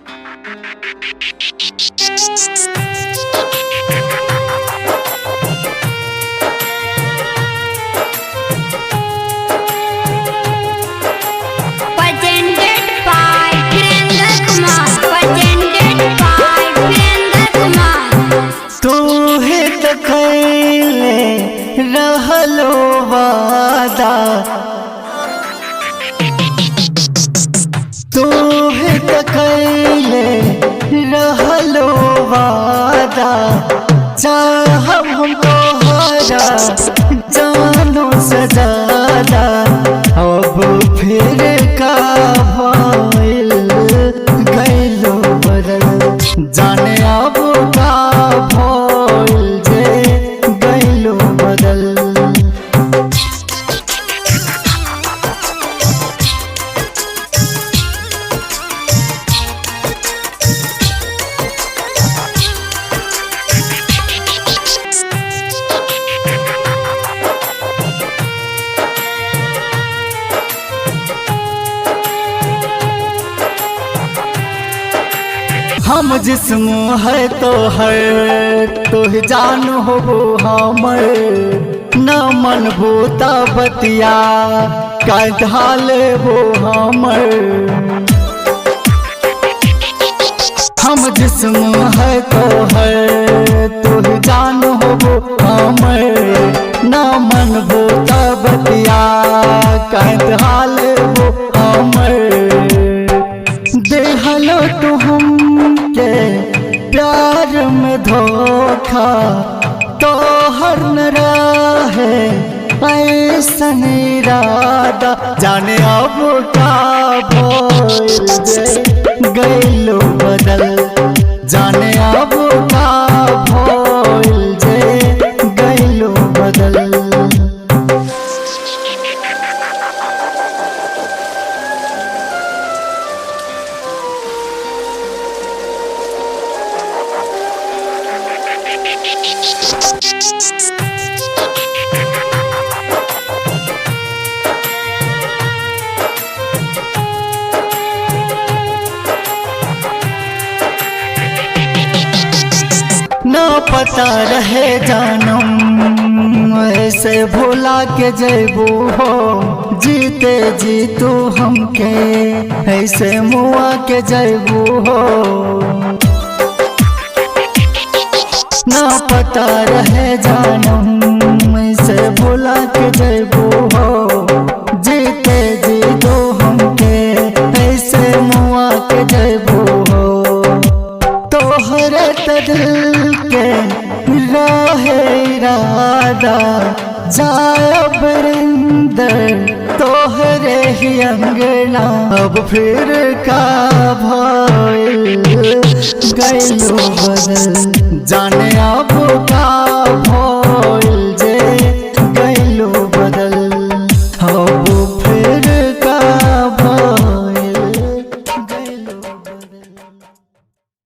Presented by Virendra Kumar. Presented by Virendra Kumar. तोहे त खैले रहलो वादा, तोहे त खैले रहलो वादा, चाहब हम तोहरा जानो से ज्यादा। अब फिर का भइल गइलो बदल, जाने अब का भइल जे गइलो बदल। हम जिस्म है तो है तो ही जान हो हमर, न मन भूता बतिया कधा लेबो हमर। हम जिस्म है तो है तो ही जान हो हमर, न मन भूता बतिया कधा लेबो हमर। देहलो तू हमके प्यार में धोखा, तोहर न रहे ऐसन इरादा, जाने अब का भइल जे गइलो बदल, जाने अब का भइल जे गइलो बदल। ना पता रहे जानम ऐसे भुला के जैबू हो, जीते जी तू हमके ऐसे मुआ के जैबू हो। ना पता रहे जानम ऐसे भुला के जैबू हो, जीते जी तू हमके ऐसे मुआ के जैबू हो। तोहरे त दिल के रहे इरादा, जाय बरिंदर तोहरे ही अंगना, अब फिर का भइल गइलो बदल, जाने अब का